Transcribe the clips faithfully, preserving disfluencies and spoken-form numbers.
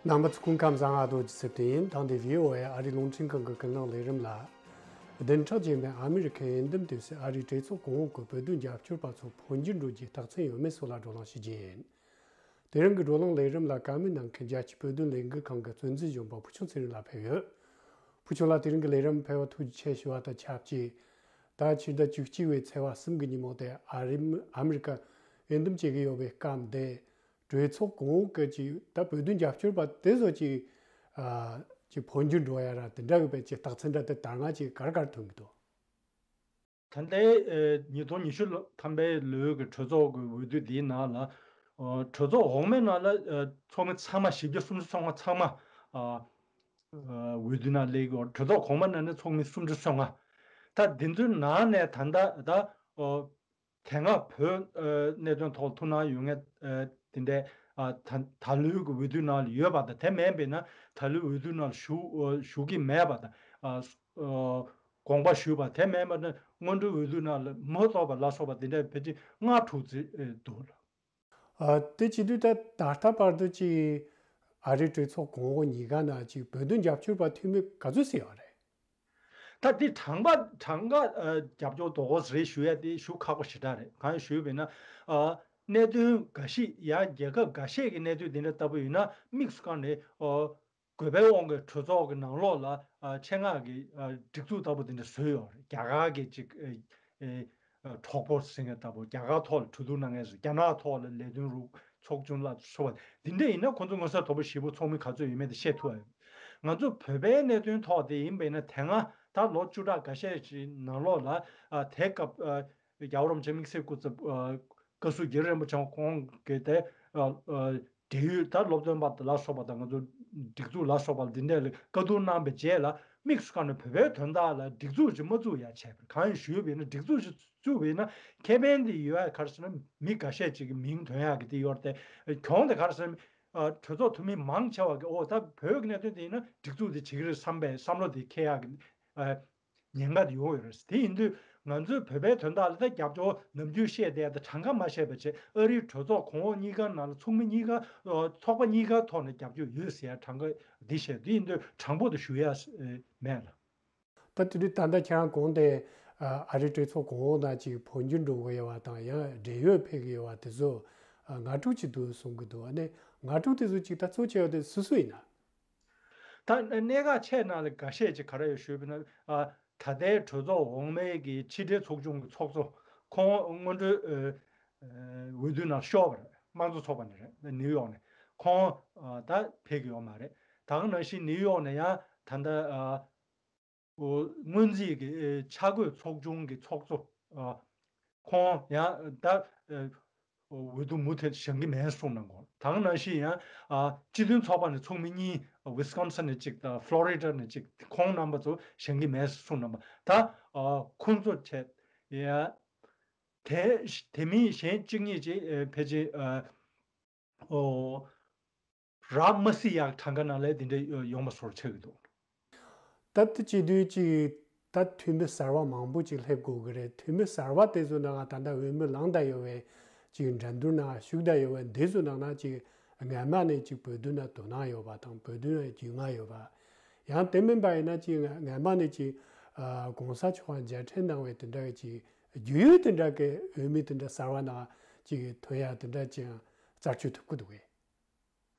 རྣམ་པ་ཚོ་སྐུ་ཁམས་བཟང་། ཨ་རྡོ་རྗེ་ཚེ་བརྟན་ཡིན། ད་འདི་བྷི་ཨོ་ཨེ་ཨ་རིའི་རླུང་འཕྲིན་ཁང་གི་ཀུན་གླེང་ལས་རིམ་ལ། བདུན་ཕྲག་རྗེས་མའི་ཨ་མི་རི་ཁའི་འོས་འདེམས་དུས་སུ་ཨ་རིའི་གྲོས་ཚོགས་གོང་འོག་གི་བོད་དོན་རྒྱབ་སྐྱོར་པ་ཚོ་འཕོ་འགྱུར་འགྲོ་རྒྱུའི་རྟགས་མཚན་ཡོད་མེད་སོགས་ལ་བགྲོ་གླེང་ཞུ་རྒྱུ་ཡིན། དེ་རིང་གི་བགྲོ་གླེང་ལས་རིམ་ལ་བཀའ་མོལ་གནང་མཁན་རྒྱལ་སྤྱིའི་བོད་དོན་ལས་འགུལ་ཁང་གི་གཙོ་འཛིན་གཞོན་པ་བུ་ཆུང་ཚེ་རིང་ལགས་ཕེབས་ཡོད། བུ་ཆུང་ལགས་དེ་རིང་གི་ལས་རིམ་ཕེབས་པ་ཐུགས་རྗེ་ཆེ་ཞུ་བ་དང་ཆབས་ཅིག་ད་ཕྱི་ཟླ་བཅུ་གཅིག་པའི་ཚེས་པ་གསུམ་གྱི་ཉིན་མོ་དེ་ཨ་རི་ཨ་མི་རི་ཀ་འོས་འདེམས་བྱེད་ཀྱི་ཡོད་པའི་སྐབས་འདི། གྲོས་ཚོགས་གོང་འོག་གི་ཅིག་ད་བོད་དོན་རྒྱབ་སྐྱོར་པ་དེ་ཚོ་ཅིག་ཨ་ཅིག་འཕོ་འགྱུར་འགྲོ་ཡ་ར་དེ་འདྲ་གི་བས་ཅིག་རྟགས་མཚན་འདྲ་དེ་ད་སྔ་ཅིག་ག་རེ་ག་རེ་ཐོན་གྱི་འདུག་ད་ལྟའི་ཨེ་ཉིས་སྟོང་ཉི་ཤུ་ལོ་ཐམ་པའི་ལོའི་གི་གྲོས་ཚོགས་ཀྱི་འོས་བསྡུ་འདིའི་ནང་ལ་ཨ་གྲོས་ཚོགས་འོག་མའི་ནང་ལ་ཨ་ཚོགས་མི་ཚང་མ་བཞི་བརྒྱ་སུམ་ཅུ་སོ་ལྔ་ཚང་མ་ཨ་ཨ་འོས་བསྡུ་ནང་སླེབས་ཀྱི་ཡོད། གྲོས་ཚོགས་གོང་མའི་ནང་ནས་ཚོགས་མི་སུམ་ཅུ་སོ་ལྔ། ད་འདི་ཚོའི་ནང་ནས་ད་ལྟ་ད་ཨ་དེ་སྔ་བོད་ཨ་གནད་དོན་ཐོག་ཐུགས་སྣང་ཡོད་མཁན་ཨ་དེ་འདྲའི་ཨ་ད་ད་ལོའི་གི་འོས་བསྡུ་ནང་ལ་ཡོད་པ་དང་། དེ་མིན་པ་ན་ད་ལོའི་འོས་བསྡུ་ནང་ལ་ཞུགས་ཨ་ཞུགས་ཀྱི་མེད་པ་དང་། ཨ་ཨ་དགོངས་པ་ཞུས་པ། དེ་མིན་པ་ན་སྔོན་འགྲོའི་འོས་བསྡུ་ནང་ལ་མ་གཏོགས་པ་ལ་སོགས་པ་དེ་འདྲའི་ཕལ་ཆེར་ལྔ་དྲུག་ཙམ་ཨ་འདུག་ལ། ཨ་དེ་བྱེད་དུས་ད་ད་ལྟ་བར་དུ་ཅིག་ཨ་རིའི་གྲོས་ཚོགས་གོང་འོག་གཉིས་ཀ་ནང་ཅིག་བོད་དོན་རྒྱབ་སྐྱོར་པ་འཐུས་མི་ག་ཚོད་ཙམ་ཡོད་རེད། ད་འདི་གྲངས་ཀ་གྲངས་ཀ་ཨ་རྒྱབ་སྐྱོར་དོ་དགོས་རེད་ཞུ་ཡ་དེ་ཞུ་ཁག་པོ་ཞེ་དྲག་རེད། གང་ཡིན་ཞུས་པ་ཡིན་ན་ཨ་གནད་དོན་འགའ་ཞིག་ཡང་རྒྱལ་ཁབ་འགའ་ཤས་ཀྱི་གནད་དོན་དེ་འདྲ་ལྟ་བུ་ཡིན་ན་དམིགས་སུ་བཀར་ནས་ཨ་དགོས་པའི་དབང་གིས་གྲོས་ཚོགས་ཀྱི་ནང་ལོགས་ལ་ཨ་ཆེད་མངགས་ཀྱི་ཨ་སྒྲིག་འཛུགས་ལྟ་བུ་དེ་འདྲ་བཟོས་ཡོད་རེད། རྒྱ་གར་གྱི་ཅིག་ཨ་ཨ་གྲོགས་པོ་ཟེར་མཁན་ལྟ་བུ། རྒྱ་གར་ཐོག་ལ་གྲོས་བསྡུར་གནང་མཁན་ཟེར། རྒྱ་ནག་ཐོག་ལ་ལས་དོན་རུ་ཚོགས་ཆུང་ལ་སོགས་པ་དེ་འདྲ་ཡིན་ན་ཁོང་ཚོ་མངོན་གསལ་དོད་པོ་ཞེ་པོ་ཚོགས་མི་ག་ཚོད་ཡོད་མེད་དེ་ཤེས་ཐུབ་ཨ། ང་ཚོ་བོད་པའི་གནད་དོན་ཐོག་དེ་ཡིན་པ་ཡིན་ན་དེ་སྔ་ད་ལོ་བཅུ་ཕྲག་འགའ་ཤས་ཤིག་ནང་ལོགས་ལ་ཨ་དེ་སྐབས་ཨ་རྒྱལ་བ་རིན་པོ་ཆེ་དམིགས་བསལ་སྐུ་ཚབ་ཨ་བཀའ་ཟུར་རྒྱལ་རིན་པོ་ཆེ་ཁོང་གིས་དེ་ཨ་ཨ་འབྲེལ་ཡོད་ད་སློབ་སྟོན་པ་ལ་སོགས་པ་དང་ང་ཚོ་སྒྲིག་འཛུགས་ལ་སོགས་པ་འདི་འདྲ་ལ་བཀའ་བསྡུར་གནང་བའི་རྗེས་ལ་དམིགས་སུ་བཀར་ནས་བོད་པའི་དོན་དག་ལ་སྒྲིག་འཛུགས་ཅིག་མ་བཙུགས་ཡ་བྱས་པ་རེད། གང་ཡིན་ཞུས་པ་ཡིན་ན་སྒྲིག་འཛུགས་ཅིག་བཙུགས་པ་ཡིན་ན་ཁེ་ཕན་དེ་ཡོད་ཡ་ག་རེ་ཟེར་ན་མི་འགའ་ཤས་ཅིག་གི་མིང་ཐོན་ཡག་གི་དེ་ཡོད་རེད་དེ། གྱོང་དེ་ག་རེ་ཟེར་ན་ཨ་གྲོས་ཚོགས་འཐུས་མི་མང་ཆེ་བ་གི་ཨོ་ད་བོད་ཀྱི་གནད་དོན་དེ་ཡིན་ན་སྒྲིག་འཛུགས་དེ་བྱེད་ཀྱི་རེད་བསམ་པའི་བསམ་བློ་དེ་འཁྱེར་ཡག་གི་ཨ་ཉེན་ཁ་དེ་ཡོང་ཡོད་རེད། དེ་ཡིན་དུས་ང་ཚོའི་བོད་པའི་དོན་དག་ལ་ད་རྒྱབ་སྐྱོར་ནམ་རྒྱུན་བཤད་བསྡད་ཡ་ད་གྲངས་ཀ་མ་བཤད་པ་བྱས་ཨ་རིའི་གྲོས་ཚོགས་གོང་འོག་གཉིས་ཀ་ནང་ལ་ཚོགས་མི་གཉིས་ཀ་ཨ་ཚོགས་པ་གཉིས་ཀ་ཐོག་ནས་རྒྱབ་སྐྱོར་ཡོད་ཟེར་ཡ་གྲངས་ཀ་འདི་བཤད། དེ་ཡིན་དུས་དྲང་པོ་དེ་ཞུ་ཡ་མེད་ལ། ད་དེ་དུས་ད་ལྟ་ཁྱེད་རང་གོང་དེ་ཨ་རི་གྲོས་ཚོགས་གོང་འོག་ནང་ཅིག་འཕོ་འགྱུར་འགྲོ་དགོས་ཡོད་པ་དང་ཡང་འབྲེལ་ཡོད་ཕེབས་ཀྱི་ཡོད་པ་དེ་ཚོ་ཨ་ང་དྲུག་ཅིག་འདུག་གསུང་གི་འདུག་ཨ་ནི་ང་དྲུག་དེ་ཚོ་ཅིག་ད་གཙོ་ཆེ་བ་དེ་སུ་སུ་ཡིན་ན། ད་གནད་འགག་ཆེ་ནང་ལ་འགའ་ཤས་ཅིག་ག་རེ་ཡོད་ཞུས་པ་ན་ཨ་ད་ལྟའི་གྲོས་ཚོགས་འོག་མའི་གི་ཕྱི་འབྲེལ་ཚོགས་ཆུང་གི་ཚོགས་གཙོ་ཁོང་སྔོན་འགྲོའི་ཨ་ཨ་འོས་བསྡུ་ནང་ཤོར་བ་རེད། དམངས་གཙོ་ཚོགས་པ་ནས་རེད། ནིའུ་ཡོག་ནས་ཁོང་ཨ་ད་ཕེབས་ཀྱི་ཡོད་མ་རེད། ད་ག་ནང་བཞིན་ནིའུ་ཡོག་ནས་ཡང་ད་ལྟ་ཨ། སྔོན་རྩིས་ཀྱི་ཨེ་འཆར་འགོད་ཚོགས་ཆུང་གི་ཚོགས་གཙོ་ཨ་ཁོང་ཡང་ད་ཨེ་འོས་བསྡུ་མུ་མཐུད་བཞེངས་ཀྱི་མེད་གསུངས་གནང་གོ། ད་ག་ནང་བཞིན་ཡང་ཨ་སྤྱི་མཐུན་ཚོགས་པ་ནས་ཚོགས་མི་གཉིས་ཝི་སི་ཀོན་སིན་ནས་གཅིག་དང་ཕློ་རི་ཌ་ནས་གཅིག་ཁོང་རྣམ་པ་ཚོ་བཞེངས་ཀྱི་མེད་གསུངས་གནང་པ་ད་ཨ་ཁོང་ཚོ་བྱས་ཡང་དེ་དེ་མིན་གཞན་གཅིག་གཉིས་ཅིག་ཨེ་ཕལ་ཆེར་ཨ། ཨོ། རག་མ་སྲིད་ཡག་གྲངས་ཀ་ནང་ལས་དེ་འདྲ་ཡོང་བ་བཟོ་འདྲ་ཆགས་ཀྱི་འདུག་ད་ལྟ་བྱེད་དུས་ཅིག་ད་འཐུས་མི་གསར་བ་མང་པོ་ཅིག་སླེབས་དགོས་ཀྱི་རེད། འཐུས་མི་གསར་བ་དེ་ཚོ་ནང་ད་ལྟ་འོས་མི་ལངས་བསྡད་ཡོད་པའི་ཅིག་འགྲན་བསྡུར་ནང་ཞུགས་བསྡད་ཡོད་པའི་འདི་ཚོ་ནང་ན་ཅིག་སྔ་མ་ནས་ཅིག་བོད་དོན་ལ་དོ་སྣང་ཡོད་པ་དང་བོད་དོན་ལ་རྒྱུས་མངའ་ཡོད་པ། ཡང་དེ་མིན་པ་ཡིན་ན་ཅིག་སྔ་མ་ནས་ཅིག་ཨ་གོང་ས་མཆོག་མཇལ་འཕྲད་གནང་བའི་དེ་འདྲ་གི་ཅིག་རྒྱུས་ཡོད་དེ་འདྲ་གི་འོས་མི་དེ་འདྲ་གསར་བ་ནང་ཅིག་ཐོན་ཡག་དེ་འདྲ་ཅིག་རྩད་གཅོད་ཐུབ་ཀྱི་འདུག་གས།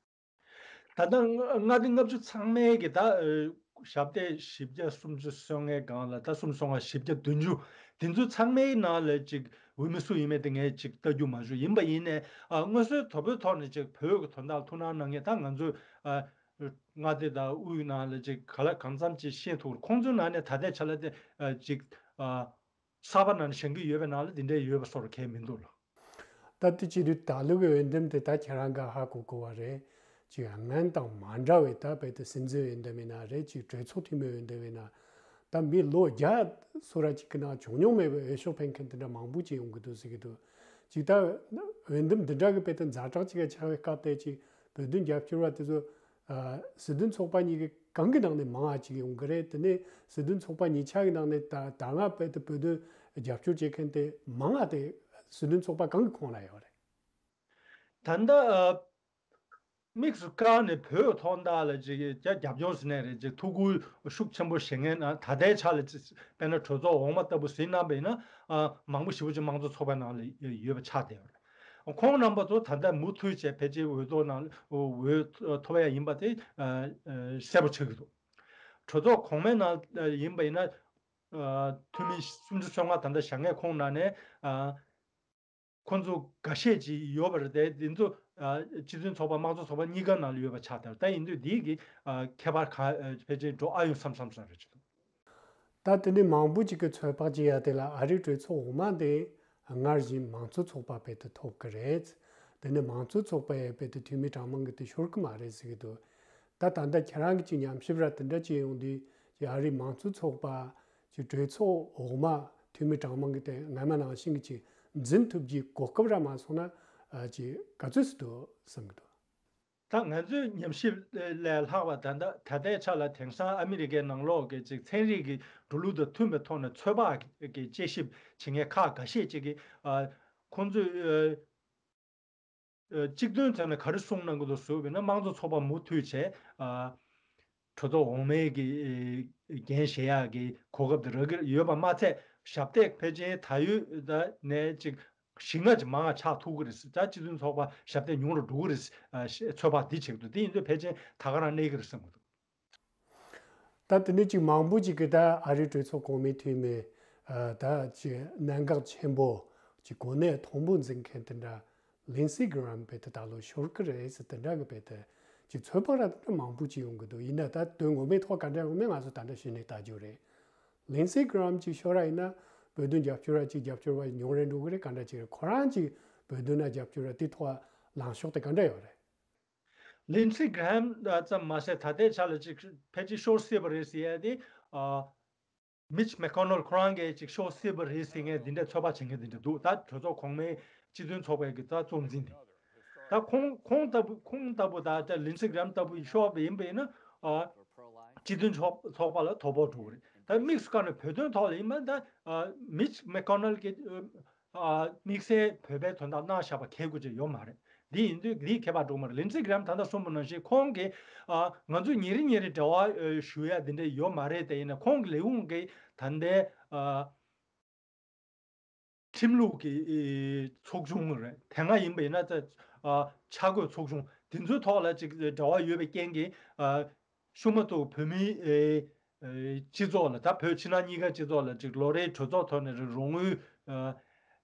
ད་ལྟ་མངའ་སྡེ་ལྔ་བཅུ་ཚང་མའི་གི་ད་ཨ་ཞབས་བརྟན་བཞི་བརྒྱ་སུམ་ཅུ་སོ་ལྔའི་སྒང་ལ་ད་སུམ་ཅུ་སོ་ལྔ་བཞི་བརྒྱ་བདུན་ཅུ་དེ་ཚོ་ཚང་མའི་ནང་ལ་ཅིག་འོས་མི་སུ་ཡིན་མིན་དེ་ངས་ཅིག་ལྟ་རྒྱུ་མ་བྱུང་། ཡིན་པ་ཡིན་ནའི་ཨ་མངོན་གསལ་དོད་པོའི་ཐོག་ནས་ཅིག་བོད་ཀྱི་དོན་དག་ཐུགས་སྣང་གནང་མཁན་ད་ང་ཚོའི་ཨ་མངའ་སྡེ་དང་དབུས་ནང་ལ་ཅིག་ག་ལ་གང་འཚམ་ཅིག་ཤེས་ཐུབ། ཁོང་ཚོའི་ནང་ནས་ད་ལྟའི་ཆ་ལ་དེ་ཨ་ཅིག་ཨ། གསར་པ་ནང་བཞེངས་ཀྱི་ཡོད་པའི་ནང་ལ་དེ་འདྲའི་ཡོད་པ་སོགས་གང་ཡང་མི་འདུག་ལ། ད་ལྟ་བྱེད་དུས་ད་ལོ་གི་འོས་འདེམས་དེ་ད་ཁྱེད་རང་ག་ཧ་གོ་གོ་བ་རེད། ཅིག་སྔོན་དང་མ་འདྲ་བའི་ད་རྦད་དེ་སྲིད་འཛིན་འོས་འདེམས་ཡིན་ན་རེད། ཅིག་གྲོས་ཚོགས་འཐུས་མི་འོས་འདེམས་ཡིན་ན། ད་མི་ལོ་བརྒྱ་སོ་ར་ཅིག་གི་ནང་བྱུང་མྱོང་མེད་པའི་འོས་ཤོག་འཕེན་མཁན་དེ་འདྲ་མང་པོ་ཅིག་ཡོང་གི་འདུག་ཟེར་གྱི་འདུག་ཅིག་ད་འོས་འདེམས་འདི་འདྲ་གི་རྦད་དེ་ཛ་དྲག་ཅིག་ག་ཆགས་པའི་སྐབས་དེ་ཅིག་བོད་དོན་རྒྱབ་སྐྱོར་བ་དེ་ཚོ། ཨ་སྲིད་དོན་ཚོགས་པ་གཉིས་ཀའི་གང་གི་ནང་ནས་མང་བ་ཅིག་ཡོང་གི་རེད། དེ་ནས་སྲིད་དོན་ཚོགས་པ་གཉིས་ཆ་གི་ནང་ནས་ད་ད་སྔ་བོད་དེ་བོད་དོན་རྒྱབ་སྐྱོར་བྱེད་མཁན་དེ་མང་བ་དེ་སྲིད་དོན་ཚོགས་པ་གང་གི་ཁོངས་ལ་ཡོད་རེད། ད་ལྟ་ཨ་ དམིགས་སུ་བཀར་ནས་བོད་ཐོག་མཐའ་ལ་ཅིག་རྒྱབ་རྒྱབ་སྐྱོར་ཟེར་ནའི་རེད། ཅིག་ཐུགས་ཁུར་ཤུགས་ཆེན་པོ་བཞེས་མཁན་ན་ད་ལྟའི་ཆ་ལ་ཅིག་དཔེར་ན་གྲོས་ཚོགས་འོག་མ་ལྟ་བུ་ཟིན་གནང་བ་ཡིན་ན། ཨ། མང་པོ་ཞེ་པོ་ཅིག་དམངས་གཙོ་ཚོགས་པའི་ནང་ལ་ཡོད་པ་ཆགས་བསྡད་ཡོད་རེད། ཁོང་རྣམ་པ་ཚོ་ད་ལྟ་མུ་མཐུད་བྱས་ཕལ་ཆེར་འོས་ཐོབ་ནང་འོས་ཐོབ་ཡ་ཡིན་པ་དེ་ཨ་ཨ་གསལ་པོ་ཆགས་ཀྱི་འདུག་གྲོས་ཚོགས་གོང་མའི་ནང་ཡིན་པ་ཡིན་ན། ཨ། འཐུས་མི་སུམ་ཅུ་སོ་ལྔ་ད་ལྟ་བཞེངས་མཁན་ཁོང་ནང་ནས། ཨ། ཁོང་ཚོ་འགའ་ཤས་ཅིག་ཡོད་པ་རེད་དེ། དེ་ཚོ་ཨ་སྤྱི་མཐུན་ཚོགས་པ་དམངས་གཙོ་ཚོགས་པ་གཉིས་ཀ་ནང་ལ་ཡོད་པ་ཆགས་བསྡད་པ་རེད། ད་ཡིན་དུས་འདི་གི་ཨ་ཁྱད་པར་ག་ཨ་ཕལ་ཆེར་འགྲོ་ཨ་ཡོང་བསམ་བསམ་ས་རེད་ཅེས། ད་དེ་ནས་མང་པོ་ཅིག་གིས་ཚོད་དཔག་བྱེད་ཡ་དེ་ལ་ཨ་རིའི་གྲོས་ཚོགས་འོག་མ་དེ་སྔར་བཞིན་མང་གཙོ་ཚོགས་པ་རྦད་དེ་ཐོབ་ཀྱི་རེད། དེ་ནས་མང་གཙོ་ཚོགས་པས་རྦད་དེ་འཐུས་མི་གྲངས་མང་གི་དེ་ཤོར་གི་མ་རེད་ཟེར་གི་འདུག་ད་ད་ལྟ་ཁྱེད་རང་གི་ཅིག་ཉམས་ཞིབ་ར་དེ་འདྲ་བྱས་ཡོང་དུས་ཀྱི་ཨ་རིའི་མང་གཙོ་ཚོགས་པ་ཀྱི་གྲོས་ཚོགས་འོག་མ་འཐུས་མི་གྲངས་མང་གི་དེ་སྔ་མ་ནང་བཞིན་གྱི་ཅིག་འཛིན་ཐུབ་རྒྱུའི་གོ་སྐབས་ར་མ་སོང་ན་ཨ་ཅིག་ག་ཚོད་ཅིག་འདུག་བསམ་གི་འདུག་ད་ང་ཚོའི་ཉམས་ཞིབ་ལས་ལྷག་པ་ད་ལྟ་ད་ལྟའི་ཆ་ལ་དེང་སང་ཨ་མི་རི་ཀའི་ནང་ལོགས་ཀྱི་ཅིག་ཚན་རིག་གི་འགྲོ་ལུགས་དང་མཐུན་པའི་ཐོག་ནས་ཚོད་དཔག་གི་དཔྱད་ཞིབ་བྱེད་མཁན་ཁག་འགའ་ཤས་ཅིག་གིས་ཨ་ཁོང་ཚོས་ཨ་ཨ་གཅིག་དོན་ཐད་ནས་ག་རེ་གསུངས་གནང་གི་འདུག་ཟེར་བ་ཡིན་ན། དམངས་གཙོ་ཚོགས་པ་མུ་མཐུད་བྱས་ཨ་གྲོས་ཚོགས་འོག་མའི་གི་འགན་བཞེས་ཡག་གི་གོ་སྐབས་དེ་རག་གི་ཡོད་པ་མ་ཚད། ཞབས་སྟེགས་ཕལ་ཆེར་ད་ཡོད་ད་ནས་ཅིག་ཞེ་ལྔ་ཅིག་མང་བ་ཆགས་ཐུབ་ཀྱི་རེད་ཟེར། ད་སྤྱི་མཐུན་ཚོགས་པ་ཞབས་སྟེགས་ཉུང་རུ་འགྲོ་གི་རེད་ཟེར། ཨ་ཚོད་དཔག་འདི་བྱེད་ཀྱི་འདུག་དེ་ཡིན་དུས་ཕལ་ཆེར་ད་ག་རང་གནས་ཀྱི་རེད་བསམ་གྱི་འདུག་ད་དེ་ནས་ཅིག་མང་པོ་ཅིག་གིས་ད་ཨ་རིའི་གྲོས་ཚོགས་གོང་མའི་འཐུས་མི་ཨ་ད་ཅིག་གནད་འགག་ཆེན་པོ་ཅིག་གོ་གནས་མཐོན་པོ་འཛིན་མཁན་དེ་འདྲ་ལིན་སི་གྷི་རམ་རྦད་དེ་ད་ལོ་ཤོར་གི་རེད་ཟེར། དེ་འདྲ་གི་རྦད་དེ་ཅིག་ཚོད་དཔག་ར་དེ་འདྲ་མང་པོ་ཅིག་ཡོང་གི་འདུག་ཡིན་ན་ད་དོན་ངོ་མའི་ཐོག་ག་འདྲ་ཡོང་མིན་ང་ཚོ་ད་ལྟ་གཞི་ནས་ལྟ་རྒྱུ་རེད། ལིན་སི་གྷི་རམ་ཅིག་ཤོར་ར་ཡིན་ན་བོད་དོན་རྒྱབ་སྐྱོར་ར་ཅིག་རྒྱབ་སྐྱོར་བ་ཉུང་རུ་འགྲོ་གི་རེད། ག་འདྲ་ཅིག་རེད། ཁོ་རང་ཅིག་བོད་དོན་ན་རྒྱབ་སྐྱོར་ར་དེ་ཐོག་ལངས་ཕྱོགས་དེ་ག་འདྲ་ཡོད་རེད། ལིན་སི་གྷི་རམ་ཙམ་མ་ཟད་ད་ལྟའི་ཆ་ལ་ཅིག་ཕལ་ཆེར་ཤོར་སྲིད་པ་རེད་ཟེར་ཡ་དེ། ཨ་མིཆ་མེ་ཀོ་ནལ་ཁོ་རང་གིས་ཅིག་ཤོར་སྲིད་པ་རེད་ཟེར་མཁན་འདི་འདྲ་ཚོད་དཔག་བྱེད་མཁན་འདི་འདྲ་འདུག་ད་གྲོས་ཚོགས་གོང་མའི་སྤྱི་མཐུན་ཚོགས་པའི་གི་ད་གཙོ་འཛིན་དེ། ད་ཁོང་ཁོང་ལྟ་བུ་ཁོང་ལྟ་བུ་ད་ལྟ་ལིན་སི་གྷི་རམ་ལྟ་བུ་ཤོར་བ་ཡིན་པ་ཡིན་ན། ཨ་སྤྱི་མཐུན་ཚོགས་ཚོགས་པ་ལ་དོ་ཕོག་འགྲོ་གི་རེད། ད་དམིགས་སུ་བཀར་ནས་བོད་དོན་ཐོག་ལ་ཡིན་པ་ད་ཨ་མིཆ་མེ་ཀོ་ནལ་གྱི་ཨ་དམིགས་བསལ་བོད་པའི་དོན་དག་གནང་བཞག་པ་གལ་དགོས་ཅིག་ཡོད་མ་རེད། འདི་ཡིན་དུས་འདིའི་ཁྱད་པར་འགྲོ་མ་རེད། ལིན་སི་གྷི་རམ་ད་ལྟ་གསུངས་པ་ནང་བཞིན་ཁོང་གིས་ཨ་ང་ཚོ་ཉིན་རེ་ཉིན་རེ་འབྲེལ་བ་ཨ་ཞུ་ཡ་འདི་འདྲ་ཡོད་མ་རེད། དེ་ཡིན་ན་ཁོང་གི་ལས་ཁུངས་ཀྱིས་ད་ལྟའི་ཨ་ཁྲིམས་ལུགས་ཀྱི་ཨེ་ཚོགས་ཆུང་རེད། དེ་སྔ་ཡིན་པ་ཡིན་ན་ད་ཨ་འཆར་འགོད་ཚོགས་ཆུང་དེ་ཚོའི་ཐོག་ལ་ཅིག་འབྲེལ་བ་ཡོད་པའི་རྐྱེན་གྱིས་ཨ་ཤུ་མ་ཏོག་བོད་མིའི་ཨེ་ཨེ་སྤྱི་ཚོགས་ལ་ད་བོད་ཕྱི་ནང་གཉིས་ཀ་སྤྱི་ཚོགས་ལ་ཅིག་ལོ་རེའི་གྲོས་ཚོགས་ཐོག་ནས་རོགས་དངུལ་ཨ་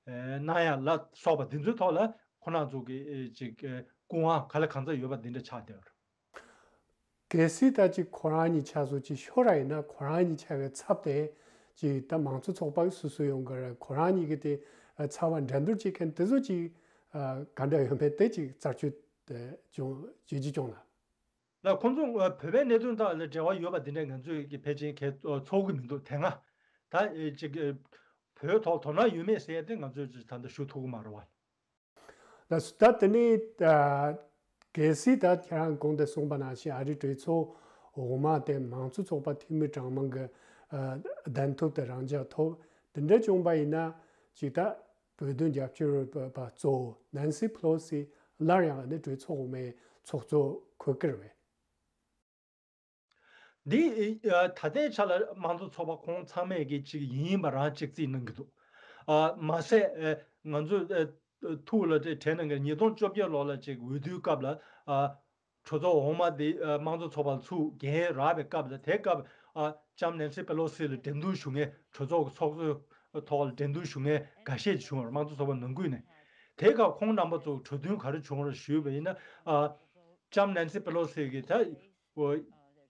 ཨེ་གནང་ཡ་ལ་སོགས་པ་དེ་ཚོའི་ཐོག་ལ་ཁོ་རང་ཚོ་གི་ཨེ་ཅིག་ཨེ་སྐུ་དབང་ག་ལ་གང་འཚམ་ཡོད་པ་འདི་འདྲ་ཆགས་བསྡད་ཡོད་རེད། གལ་སྲིད་ད་ཅིག་ཁོ་རང་གཉིས་ཆ་བཞག་ཅིག་ཤོར་ར་ཡིན་ན་ཁོ་རང་གཉིས་ཆ་གི་ཚབ་དེ་ཅིག་ད་མང་གཙོ་ཚོགས་པ་གི་སོ་སོ་ཡོང་གི་རེད། ཁོ་རང་གཉིས་ཀྱི་དེ་ཚབ་པ་འགྲན་བསྡུར་བྱེད་མཁན་དེ་ཚོ་ཅིག་ག་འདྲ་ཡོད་མེད་དེ་ཅིག་རྩད་གཅོད་བྱེད་རྒྱུ་བྱུང་ན། ལ་ཁོང་ཚོ་བོད་པའི་གནད་དོན་དག་ལ་འབྲེལ་བ་ཡོད་པ་འདི་འདྲ་ང་ཚོས་ཀྱི་ཕལ་ཆེར་གས་ཚོར་གི་མི་འདུག་དེ་སྔ་ད་ཅིག་བོད་ཐོག་དོ་སྣང་ཡོད་མེད་ཟེར་ཡ་དེ་ང་ཚོས་ད་ལྟ་ཞུ་ཐུབ་ཀྱི་མ་རེད་བ། ལགས་སོ། ད་དེ་ནས་ད་གལ་སྲིད་ད་ཁྱེད་རང་གོང་དུ་གསུངས་པ་ནང་བཞིན་ཨ་རིའི་གྲོས་ཚོགས་འོག་མ་དེ་མང་གཙོ་ཚོགས་པ་འཐུས་མི་གྲངས་མང་གི་ཨ་གདན་ཐོབ་དང་རང་འཇགས་ཐོབ་དེ་འདྲ་བྱུང་པ་ཡིན་ན་ཅིག་ད་བོད་དོན་རྒྱབ་སྐྱོར་བ་གཙོ་བོ་ནན་སི་ཕེ་ལོ་སི་སླར་ཡང་ཨ་ནི་གྲོས་ཚོགས་འོག་མའི་ཚོགས་གཙོ་འཁོད་ཀྱི་རེད་པས། འདི་ཨ་ད་ལྟའི་ཆ་ལ་དམངས་གཙོ་ཚོགས་པ་ཁོང་ཚང་མས་ཀྱི་ཅིག་ཡིན་ཡིན་པ་རང་ཅིག་རྩིས་གནང་གི་འདུག་ཨ་མ་ཟད་ཨ་ང་ཚོ་ཨ་ཐུགས་ལ་དྲན་གནང་གི་ཉིས་སྟོང་བཅོ་བརྒྱད་ལོ་ལ་ཅིག་འོས་བསྡུའི་སྐབས་ལ་ཨ་གྲོས་ཚོགས་འོག་མ་འདི་ཨ་དམངས་གཙོ་ཚོགས་པ་ལ་ཚུར་འགན་རག་པའི་སྐབས་ལ་དེ་སྐབས་ཨ་ལྕམ་ནན་སི་པེ་ལོ་སི་ལ་འགྲན་བསྡུར་ཞུ་མཁན་གྲོས་ཚོགས་ཀྱི་ཚོགས་གཙོའི་ཐོག་ལ་འགྲན་བསྡུར་ཞུ་མཁན་འགའ་ཤས་ཅིག་བྱུང་བ་རེད། དམངས་གཙོ་ཚོགས་པ་ནང་ཁུལ་ནས། དེ་སྐབས་ཁོང་རྣམ་པ་ཚོ་གྲོས་མཐུན་ག་རེ་བྱུང་རེད་ཞུས་པ་ཡིན་ན་ཨ་ལྕམ་ནན་སི་པེ་ལོ་སི་གིས་ད།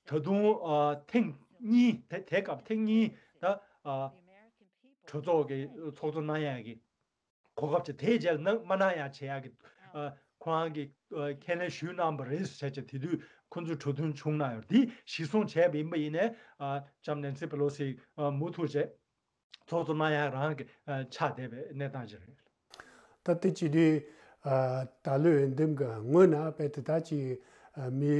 ད་དུང་ཨ་ཐེངས་གཉིས་དེ་དེ་སྐབས་ཐེངས་གཉིས་ད་ཨ་གྲོས་ཚོགས་ཀྱི་ཚོགས་གཙོ་གནང་ཡག་གི་གོ་སྐབས་ཅིག་དེའི་རྗེས་ལ་གནང་མ་གནང་ཡག་བྱེད་ཡག་གི་ཨ་ཁོ་རང་གིས་ཨ་ཁས་ལེན་ཞུས་གནང་བ་རེད་ཟེར་བྱས། དེ་དུས་ཁོ་ཚོས་གྲོས་མཐུན་བྱུང་གནང་ཡོད། འདི་གཞིར་བཟུང་བྱས་པ་ཡིན་པ་ཡིན་ནའི་ཨ་ལྕམ་ནན་སི་པེ་ལོ་སི་ཨ་མུ་མཐུད་བྱས། ཚོགས་གཙོ་གནང་ཡག་རང་གི་ཨ་ཆགས་བསྡད་པའི་གནས་སྟངས་ཅིག་རེད། ད་དེ་བྱེད་དུས་ཨ་ད་ལོའི་འོས་འདེམས་ཀྱི་སྔོན་ན་དཔེ་དེ་ད་ཅིག་ཨ་མི་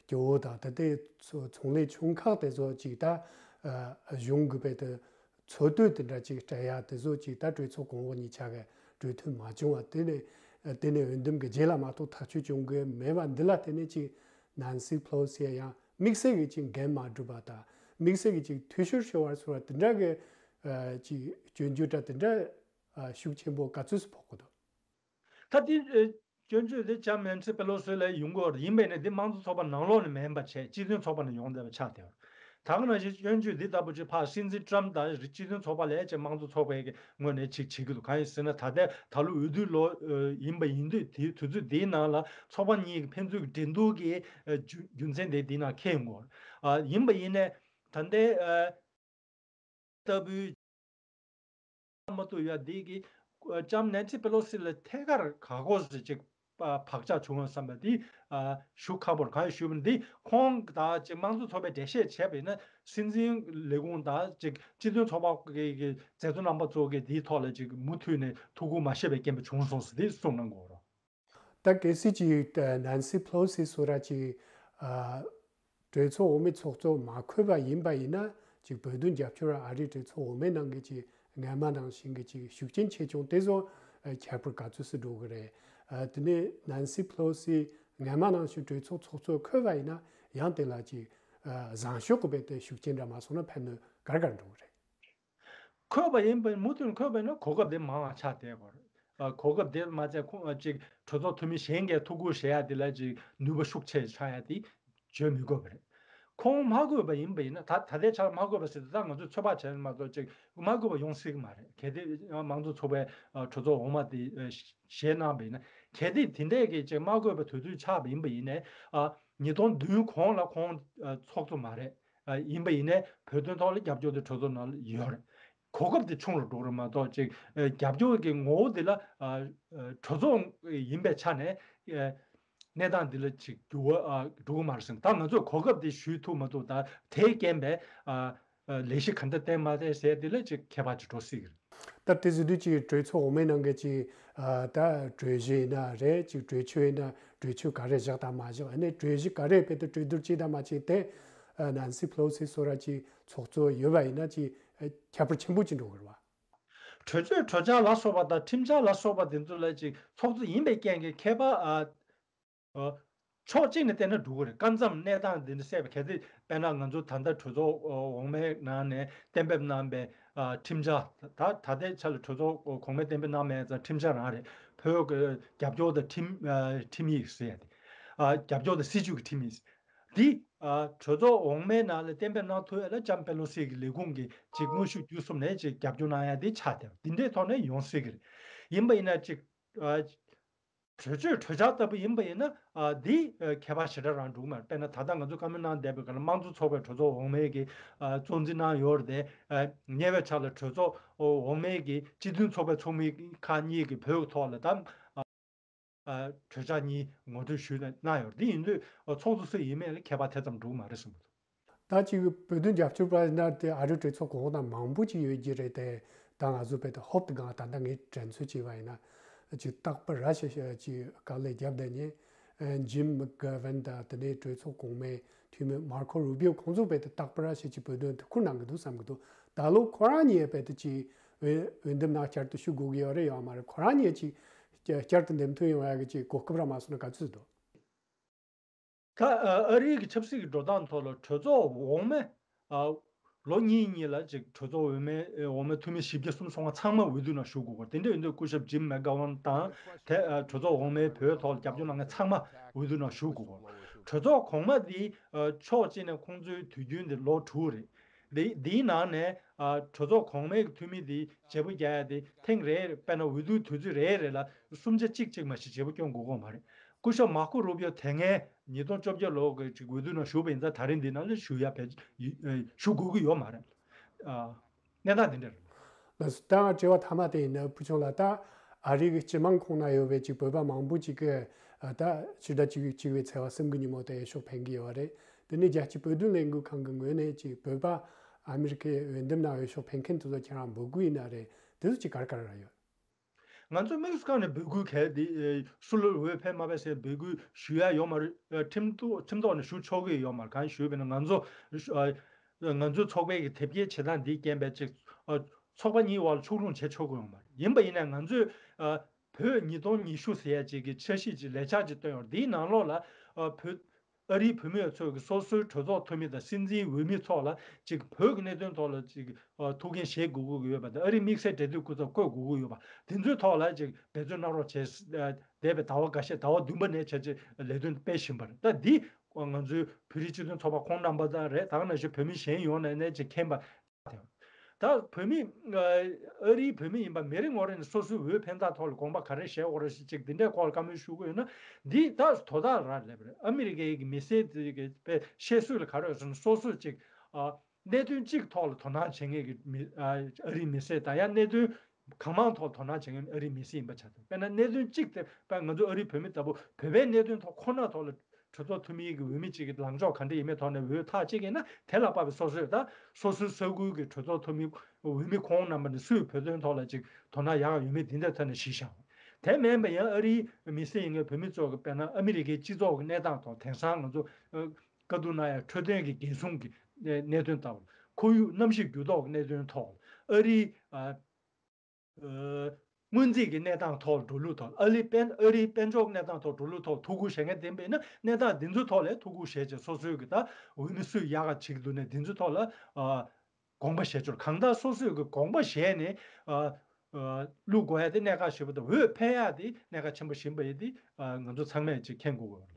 སྐྱོ་བོ་དང་ད་ལྟའི་ཚོ་ཚོང་ལས་ཆུང་ཁག་དེ་ཚོ་ཅིག་ད་ཨ་གཞུང་གི་དཔེ་དེ་འཚོ་སྡོད་དེ་འདྲ་ཅིག་སྤྲད་ཡག་དེ་ཚོ་ཅིག་ད་གྲོས་ཚོགས་གོང་འོག་གཉིས་ཆ་གི་གྲོས་མཐུན་མ་བྱུང་བ་དེ་ནས་ ཨ་དེ་ནས་འོས་འདེམས་ཀྱི་རྗེས་ལ་མ་གཏོགས་ཐག་གཅོད་བྱུང་གི་མེད་པ་འདི་ལ་བརྟེན་ནས་ཅིག་ནན་སི་ཕེ་ལོ་སི་ཡང་དམིགས་བསལ་གྱི་ཅིག་འགན་མ་བསྒྲུབས་པ་དང་དམིགས་བསལ་གྱི་ཅིག་འཐུས་ཤོར་ཤོར་བ་ཚོར་བ་དེ་འདྲ་གི་ཨ་ཅིག་སྐྱོན་བརྗོད་འདྲ་དེ་འདྲ་ཨ་ཤུགས་ཆེན་པོ་ག་ཚོད་སུ་ཕོག་གི་འདུག་ད་དེ་ཨེ་སྐྱོན་བརྗོད་དེ་ལྕམ་ནན་སི་པེ་ལོ་སི་ལ་ཡོང་གི་ཡོད་རེད། ཡིན་པས་ནི་དེ་དམངས་གཙོ་ཚོགས་པ་ནང་ལོགས་ནས་མིན་པ་བྱས་སྤྱི་མཐུན་ཚོགས་པ་ནས་ཡོང་བསྡད་པ་ཆགས་བསྡད་ཡོད་རེད། ད་ག་ནང་བཞིན་སྐྱོན་བརྗོད་འདི་ལྟ་བུ་ཅིག་ཕར་སྲིད་འཛིན་ཏྲམ་དང་སྤྱི་མཐུན་ཚོགས་པ་ལས་ཀྱི་དམངས་གཙོ་ཚོགས་པའི་གི་ངོས་ནས་ཅིག་བྱེད་ཀྱི་འདུག་གང་ཡིན་ཟེར་ན་ད་ལྟའི་ད་ལོ་འོས་བསྡུ་ལོ་ཨེ་ཡིན་པ་ཡིན་དུས་དེའི་དུས་ཚོད་འདིའི་ནང་ལ་ཚོགས་པ་གཉིས་ཀྱི་ཕན་ཚུན་གྱི་འགྲན་བསྡུར་གྱི་ཨེ་རྒྱུ་རྒྱུ་མཚན་དེ་འདིའི་ནང་འཁེལ་ཡོང་གི་ཡོད་རེད། ཨ་ཡིན་པ་ཡིན་ནའི་ད་ལྟའི་ཨེ་ལྟ་བུའི་མ་གཏོགས་ཡ་འདི་གི་ལྕམ་ནན་སི་པེ་ལོ་སི་ལ་ཐད་ཀར་ག་གོ་ཟེ་ཅིག་བག་ཆགས་བྱུང་བ་བསམ་པ་འདི་ཞུ་ཁག་པོར་གང་ཞུས་པ་འདི་ཁོང་དང་ཅིག་དམངས་གཙོ་ཚོགས་པའི་འགྲེལ་བཤད་བྱས་པ་ཡིན་ན་སྲིད་འཛིན་ལས་ཁུངས་དང་ཅིག་སྤྱི་མཐུན་ཚོགས་པ་གི་གི་མཛད་གཙོ་རྣམ་པ་ཚོ་གི་འདིའི་ཐོག་ལ་ཅིག་མུ་མཐུད་ནས་ཐུགས་ཁུར་མ་བཞེས་པའི་རྐྱེན་པས་བྱུང་སོང་ཟེར་འདི་གསུངས་གནང་གི་ཡོད་རེད། ད་གལ་སྲིད་ཅིག་ནན་སི་ཕེ་ལོ་སི་སོ་ར་ཅིག་ཨ་གྲོས་ཚོགས་འོག་མའི་ཚོགས་གཙོ་མ་འཁོད་པ་ཡིན་པ་ཡིན་ན་ཅིག་བོད་དོན་རྒྱབ་སྐྱོར་ཨ་རིའི་གྲོས་ཚོགས་འོག་མའི་ནང་གི་ཅིག་སྔ་མ་ནང་བཞིན་གྱི་ཅིག་ཤུགས་རྐྱེན་ཆེ་ཆུང་དེ་ཚོ་ཨ་ཁྱད་པར་ག་ཚོད་སུ་འགྲོ་གི་རེད། ཨ་དེ་ནས་ནན་སི་ཕེ་ལོ་སི་སྔ་མ་ནང་བཞིན་གྲོས་ཚོགས་ཚོགས་གཙོ་འཁོད་པ་ཡིན་ན་ཡང་དེ་ལ་ཅིག་ཨ་བཟང་ཕྱོགས་ཀྱི་བེད་དེ་ཤུགས་རྐྱེན་འདྲ་མ་སོང་ན་ཕན་གནོད་ག་རེ་ག་རེ་འགྲོ་གི་རེད། འཁོད་པ་ཡིན་པ་མུ་མཐུད་འཁོད་པ་ཡིན་ན་གོ་སྐབས་དེ་མང་བ་ཆགས་བསྡད་པ་རེད། ཨ་གོ་སྐབས་དེ་མ་ཚད་ཁོང་ཨ་ཅིག་གྲོས་ཚོགས་འཐུས་མི་གཞན་གྱིས་ཐུགས་ཁུར་བཞེས་ཡ་དེ་ལ་ཅིག་ནུས་པ་ཤུགས་ཆེ་ཆགས་ཡ་དེ་བརྗོད་མི་དགོས་པ་རེད། ཁོང་མ་དགོས་པ་ཡིན་པ་ཡིན་ན་ད་ད་ལྟའི་ཆར་མ་དགོས་པ་ཟེར་དུས་ད་ང་ཚོས་ཚོད་དཔག་བྱས་ན་མ་གཏོགས་ཅིག་མ་དགོས་པ་ཡོང་སྲིད་ཀྱི་མ་རེད། གལ་ཏེ་དམངས་གཙོ་ཚོགས་པའི་ཨ་གྲོས་ཚོགས་འོག་མ་དེ་ཨ་བཞེས་གནང་བ་ཡིན་ན་གལ་ཏེ་དེ་འདྲས་ཀྱི་ཅིག་མ་དགོས་པ་དུས་ཚོད་ཆགས་པ་ཡིན་པ་ཡིན་ནའི་ཨ་ཉིས་སྟོང་བདུན་གོང་ལ་ཁོང་ཨ་ཚོགས་གཙོ་མ་རེད། ཨ་ཡིན་པ་ཡིན་ནའི་བོད་དོན་ཐོག་ལ་རྒྱབ་སྐྱོར་དེ་གྲོས་ཚོགས་ནང་ལ་ཡོད་རེད། གོ་སྐབས་དེ་ཆུང་རུ་འགྲོ་རེད་མ་གཏོགས་ཅིག་ཨ་རྒྱབ་སྐྱོར་གྱི་ངོ་བོ་དེ་ལ་ཨ་ཨ་གྲོས་ཚོགས་ཡིན་པའི་ཆ་ནས་ཨ་གནས་སྟངས་འདི་ལ་ཅིག་འགྱུར་བ་ཨ་འགྲོ་གི་མ་རེད་ཟེར། ད་ང་ཚོས་གོ་སྐབས་དེ་ཞུ་ཐུབ་མ་ཐུབ་དང་དེའི་རྐྱེན་པས་ཨ་ཨ་ལས་གཞི་ག་འདྲ་བཏིང་མ་བཏིང་ཟེར་དེ་ལ་ཅིག་ཁྱད་པར་ཅིག་འགྲོ་སྲིད་ཀྱི་རེད། ད་དེ་ཟེར་དུས་ཀྱི་གྲོས་ཚོགས་འོག་མའི་ནང་གི་ཅིག་ཨ་ད་གྲོས་གཞི་ཡིན་ན་རེད། ཅིག་གྲོས་ཆོད་ཡིན་ན་གྲོས་ཆོད་ག་རེ་བཞག་དང་མ་བཞག་ཨ་ནི་གྲོས་གཞི་ག་རེ་བེད་དུ་གྲོས་བསྡུར་བྱས་དང་མ་བྱས་དེ་ཨ་ནན་སི་ཕེ་ལོ་སི་སོ་ར་ཅིག་ཚོགས་གཙོ་ཡོད་པ་ཡིན་ན་ཅིག་ཨ་ཁྱད་པར་ཆེན་པོ་ཅིག་འགྲོ་གི་རེད་བ། གྲོས་ཆོད་གྲོས་འཆར་ལ་སོགས་པ་དང་ཁྲིམས་འཆར་ལ་སོགས་པ་དེ་ཚོ་ལ་ཅིག་ཚོགས་གཙོ་ཡིན་པའི་རྐྱེན་གྱིས་ཁྱད་པར་ཨ། ཨ། ཕྱོགས་གཅིག་ནས་བལྟས་ན་འགྲིག་གི་རེད། སྐབས་མཚམས་གནས་སྟངས་འདི་འདྲ་སེལ་བ་གལ་ཏེ་དཔེར་ན་ང་ཚོ་ད་ལྟ་གྲོས་ཚོགས་འོག་མའི་ནང་ནས་གཏན་འབེབས་གནང་པའི་ཨ་ཁྲིམས་འཆར་ད་ད་ལྟའི་ཆ་ལ་གྲོས་ཚོགས་གོང་མའི་གཏན་འབེབས་གནང་མེད་ཙང་ཁྲིམས་འཆར་རང་རེད། བོད་ཀྱི་རྒྱབ་སྐྱོར་དང་ཁྲིམས་ཨ་ཁྲིམས་ཡིག་ཟེར་ཡ་དེ་ཨ་རྒྱབ་སྐྱོར་དང་སྲིད་ཇུས་ཀྱི་ཁྲིམས་ཡིག་འདི་ཨ་གྲོས་ཚོགས་འོག་མའི་ནང་ལ་གཏན་འབེབས་གནང་ཐུབ་ཡ་ལ་ལྕམ་པེ་ལོ་སི་གི་ལས་ཁུངས་ཀྱིས་ཅིག་དངོས་ཤུགས་བརྒྱུད་གསུམ་ནས་ཅིག་རྒྱབ་སྐྱོར་གནང་ཡ་དེ་ཆགས་བསྡད་པ་འདི་འདྲའི་ཐོག་ནས་ཡོང་སྲིད་ཀྱི་རེད། ཡིན་པ་ཡིན་ན་ཅིག་ཨ། གྲོས་ཆོད་གྲོས་འཆར་ལྟ་བུ་ཡིན་པ་ཡིན་ན་ཨ་འདི་ཨ་ཁྱད་པར་ཞེ་དྲག་རང་འགྲོ་གི་མ་རེད། དཔེར་ན་ད་ལྟ་ང་ཚོ་བཀའ་མོལ་གནང་བསྡད་པའི་སྐབས་ལ་དམངས་གཙོ་ཚོགས་པའི་གྲོས་ཚོགས་འོག་མའི་གི་ཨ་གཙོ་འཛིན་གནང་ཡོད་རེད་དེ། ཨ་ཉེ་བའི་ཆར་ལ་གྲོས་ཚོགས་འོག་མའི་གི་སྤྱི་མཐུན་ཚོགས་པའི་ཚོགས་མི་ཁག་གཉིས་ཀྱིས་བོད་ཀྱི་ཐོག་ལ་ད་ཨ་ཨ་གྲོས་འཆར་གཉིས་ངོ་སྤྲོད་ཞུས་གནང་ཡོད་རེད། འདི་ཡིན་དུས་ཨ་ཚོགས་གཙོ་སུ་ཡིན་མིན་ལ་ཁྱད་པར་དེ་ཙམ་འགྲོ་གི་མ་རེད་གསུངས་འདུག་ད་ཅིག་བོད་དོན་རྒྱབ་སྐྱོར་པ་ཡིན་ན་དེ་ཨ་རིའི་གྲོས་ཚོགས་གོང་དང་མང་པོ་ཅིག་ཡོད་ཀྱི་རེད་དེ། ད་ང་ཚོ་བོད་དུ་ཧོབ་ཏེ་གང་ད་ལྟ་ངས་དྲན་གསོ་བྱས་པ་ཡིན་ན་ཅིག་རྟག་པར་ར་ཤ་ཤ་ཅིག་དཀའ་ལས་བརྒྱབ་བསྡད་མཁན་ཇིམ་མེག་གྷ་ཝན་དང་དེ་ནས་གྲོས་ཚོགས་གོང་མའི་འཐུས་མི་མར་ཁོ་རུ་བིའོ་ཁོང་ཚོ་བོད་དུ་རྟག་པར་ར་ཤ་ཅིག་བོད་དོན་ཐུགས་ཁུར་གནང་གི་འདུག་བསམ་གི་འདུག་ད་ལོ་ཁོ་རང་གཉིས་བོད་དུ་ཅིག་འོས་འོས་འདེམས་ནང་བསྐྱར་དུ་ཞུགས་དགོས་ཀྱི་ཡོད་རེད་ཡོད་མ་རེད། ཁོ་རང་གཉིས་ཅིག་བསྐྱར་དུ་འདེམས་ཐོན་ཡོང་ཡ་གི་ཅིག་གོ་སྐབས་ར་མ་སོང་ན་ག་ཚོད་འདུག་ད་ཨ་རིའི་གི་ཆབ་སྲིད་ཀྱི་འགྲོ་སྟངས་ཐོག་ལ་གྲོས་ཚོགས་འོག་མའི་ཨ་ལོ་གཉིས་གཉིས་ལ་ཅིག་གྲོས་ཚོགས་འོག་མའི་འོག་མའི་འཐུས་མི་བཞི་བརྒྱ་སུམ་ཅུ་སོ་ལྔ་ཚང་མ་འོས་བསྡུ་ནང་ཞུགས་དགོས་པ་དེ་འདྲ་ཡིན་དུས་སྐུ་ཞབས་ཇིམ་མེག་གྷ་ཝན་དང་དེ་ཨ་གྲོས་ཚོགས་འོག་མའི་བོད་ཐོག་ལ་རྒྱབ་སྐྱོར་གནང་མཁན་ཚང་མ་འོས་བསྡུ་ནང་ཞུགས་དགོས་པ། གྲོས་ཚོགས་གོང་མ་འདི་ཨ་ཕྱོགས་གཅིག་ནས་ཁོང་ཚོའི་དུས་རྒྱུན་དེ་ལོ་དྲུག་རེད། འདི་འདིའི་ནང་ནས་ཨ་གྲོས་ཚོགས་གོང་མའི་འཐུས་མི་འདི་བརྗེ་པོ་རྒྱག་ཡ་དེ་ཐེངས་རེ་རེ་དཔེར་ན་འོས་བསྡུའི་དུས་ཚོད་རེ་རེ་ལ་སུམ་ཆ་གཅིག་གཅིག་མ་ཞིག་བརྗེ་པོ་སྐྱོན་དགོས་ཀྱི་ཡོད་མ་རེད། སྐུ་ཞབས་མར་ཁོ་རུ་བིའོ་དེ་སྔའི་ཉིས་སྟོང་བཅོ་བརྒྱད་ལོ་གི་ཅིག་འོས་བསྡུ་ནང་ཞུགས་པ་ཡིན་ཙང་ད་རིང་འདི་ནང་ལ་ཞུགས་ཡ་བས་ཞུགས་དགོས་ཀྱི་ཡོད་མ་རེད། ཨ་གནས་སྟངས་འདི་འདྲ་རེད། ལགས་སོ། ད་ང་དྲི་བ་མཐའ་མ་དེ་ཡིན་ན་བུ་ཆུང་ལགས། ད་ཨ་རི་གི་སྤྱི་དམངས་ཁོངས་ན་ཡོད་པའི་ཅིག་བོད་པ་མང་པོ་ཅིག་གི་ཨ་ད་ཕྱི་ཟླ་གཅིག་གཅིག་པའི་ཚེས་པ་གསུམ་གི་ཉིན་མོ་དེ་འོས་ཤོག་འཕེན་གི་ཡོད་རེད། དེ་ནས་རྒྱལ་སྤྱིའི་བོད་དོན་ལས་འགུལ་ཁང་གི་ངོས་ནས་ཅིག་བོད་པ་ཨ་མི་རི་ཀའི་འོས་འདེམས་ནང་འོས་ཤོག་འཕེན་མཁན་དེ་ཚོ་ཁྱེད་རང་འབོད་སྐུལ་ཡིན་ན་རེད། དེ་ཚོ་ཅིག་ག་རེ་ག་རེ་རག་ཡོད། ང་ཚོ་དམིགས་སུ་བཀར་ནས་འབོད་སྐུལ་གལ་ཏེ་ཨེ་སུ་ལ་འོས་འཕེན་མ་འཕེན་ཟེར་འབོད་སྐུལ་ཞུ་ཡ་ཡོད་མ་རེད། ཨེ་ཁྲིམས་ཐོག་ཁྲིམས་ཐོག་ནས་ཞུ་ཆོག་གི་ཡོད་མ་རེད། གང་ཞུས་པས་ན་ང་ཚོ་ཨེ་ང་ཚོའི་ཚོགས་པའི་གི་དེབ་སྐྱེལ་བྱེད་སྟངས་འདིའི་རྐྱེན་པས་ཅིག་ཨེ་ཚོགས་པ་གཉིས་བར་ལ་ཕྱོགས་ལྷུང་བྱེད་ཆོག་གི་ཡོད་མ་རེད། ཡིན་པ་ཡིན་ན་ང་ཚོས་ཨེ་ བོད་ཉིས་སྟོང་ཉི་ཤུ་ཟེར་ཡ་ཅིག་གི་འཆར་གཞི་ཅིག་ལས་འཆར་ཅིག་བཏོན་ཡོད་རེད། དེའི་ནང་ལོགས་ལ་ཨ་བོད་ཨ་རིའི་བུད་མེད་ཚོས་ཀྱི་སོ་སོའི་གྲོས་ཚོགས་འཐུས་མི་དང་སྲིད་འཛིན་འོས་མི་ཚོ་ལ་ཅིག་བོད་ཀྱི་གནད་དོན་ཐོག་ལ་ཅིག་ཨ་ཐུགས་འགན་བཞེས་དགོས་ཀྱི་ཡོད་པ་དང་། ཨ་རིའི་དམིགས་བསལ་འབྲེལ་མཐུད་སྐུ་ཚབ་བསྐོ་དགོས་ཀྱི་ཡོད་པ་དེ་ཚོའི་ཐོག་ལ་ཅིག་འབད་བརྩོན་གནང་རོགས་བྱས། ཨ་འདས་པའི་ཟླ་བ་འགའ་ཤས། ཟླ་བ་བདུན་པ་ནས་བྱས་རྗེས་ལས་དོན་སྤེལ་བཞིན་པ་རེད། ད་འདི་ང་ཚོའི་བོད་རིགས་སྤྱི་མཐུན་ཚོགས་པ་ཁོང་རྣམ་པ་དང་རེད། ད་ག་ནང་བཞིན་བོད་མི་གཞན་ཡོངས་ནས་ནས་ཅིག་མཁྱེན་པ། ད་བོད་མི་ཨ་རིའི་བོད་མི་ཡིན་པ་མི་རེ་ངོ་རེ་ནས་སོ་སོའི་འོས་འཕེན་སྟངས་ཐོག་ལ་དགོངས་པ་ག་རེ་བཞེས་དགོས་རེད་ཅིག་འདི་འདྲའི་སྐོར་ལ་བཀའ་མོལ་ཞུ་གི་ཡོད་ན། འདི་ད་དོ་བདག་རང་རེད་པ། ཨ་མི་རི་ཀའི་གི་མི་སེར་དེ་གི་པའི་བཤད་སྲོལ་ལ་ག་རེ་ཡོད་ཟེར་ན། སོ་སོས་ཅིག་ཨ་གནད་དོན་གཅིག་ཐོག་ལ་དོ་སྣང་བྱེད་མཁན་གྱི་མི་ཨ་ཨ་རིའི་མི་སེར་དང་། ཡང་གནད་དོན་གང་མང་ཐོག་ལ་དོ་སྣང་བྱེད་མཁན་ཨ་རིའི་མི་སེར་ཡིན་པ་ཆགས་འདུག་དཔེར་ན་གནད་དོན་གཅིག་དེ་དཔེ་ང་ཚོ་ཨ་རིའི་བོད་མི་ལྟ་བུ་བོད་པའི་གནད་དོན་ཐོག་ཁོ་ན་ཐོག་ལ་གྲོས་ཚོགས་འཐུས་མི་གི་འོས་མི་གཅིག་གི་ལངས་ཕྱོགས་ག་འདྲ་ཡིན་མིན་ཐོག་ནས་འོས་ཐག་གཅོད་ཡིན་ན། དེ་ལ་དཔག་པའི་སོ་སོས་ད་སོ་སོའི་ས་ཁུལ་གྱི་གྲོས་ཚོགས་འཐུས་མི་འོས་མི་ཁོང་རྣམ་པ་ནས་སུས་བོད་དོན་ཐོག་ལ་ཅིག་དོ་སྣང་ཡག་ཡོད་མེད་འདི་འདྲ་ཐོག་ནས་གཞི་བཞག་དེ་མིན་པ་ཡང་ཨ་རིའི་མི་སེར་ཡིན་མཁན་བོད་མི་ཚོ་གི་དཔེར་ན་ཨ་མི་རི་ཀའི་སྤྱི་ཚོགས་ཀྱི་གནས་སྟངས་ཐོག་དེང་སང་ང་ཚོ་ཨ་བཀའ་བསྡུར་གནང་ཡ་འཕྲོད་བསྟེན་གྱི་འགན་སྲུང་གི་གནད་དོན་ལྟ་བུ། ཁོར་ཡུག་གནམ་གཤིས་འགྱུར་ལྡོག་གི་གནད་དོན་ཐོག་ཨ་རིའི་ཨ། ཨ་སྔོན་རྩིས་ཀྱི་གནས་སྟངས་ཐོག་འགྲོ་ལུགས་ཐོག་ཨ་རིའི་དཔལ་ཨ་རིའི་དཔལ་འབྱོར་གནས་སྟངས་ཐོག་འགྲོ་ལུགས་ཐོག་ཐུགས་ཁུར་བཞེས་མཁན་དེ་ཡིན་ན། གནས་སྟངས་འདི་ཚོའི་ཐོག་ལ་ཐུགས་ཁུར་བཞེས་བྱས། སོ་སོའི་གི་ད་འོས་མི་སུས་ཡག་ག་བྱེད་ཀྱི་འདུག་ནས་འདི་ཚོའི་ཐོག་ལ་ཨ་དགོངས་པ་བཞེས་ཆོག་གང་ལྟར་སོ་སོའི་གི་དགོངས་པ་བཞེས་ནས་ཨ་ཨ་བླུག་དགོས་ཡ་དེ་གནད་འགག་ཞེ་པོ་དང་། འོས་འཕེན་ཡ་དེ་གནད་འགག་ཆེན་པོ་ཞིག་ཡིན་པ་ཡིན་དེ་ཨ་ང་ཚོ་ཚང་མས་ཅིག་མཁྱེན་དགོས་པ་རེད།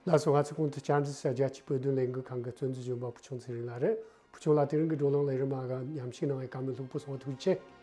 ལགས་སོ། ང་ཚོ་གོང་དུ་བཅར་འདྲི་ཞུ་རྒྱ་ཆེ་བོད་དོན་ལས་འགུལ་ཁང་གི་གཙོ་འཛིན་གཞོན་པ་བུ་ཆུང་ཚེ་རིང་ལགས་རེད། བུ་ཆུང་ལགས་དེ་རིང་གི་བགྲོ་གླེང་ལས་རིམ་ལ་མཉམ་ཞུགས་གནང་བའི་བཀའ་མོལ་ལྷུག་པོ་གསུང་བ་ཐུགས་རྗེ་ཆེ།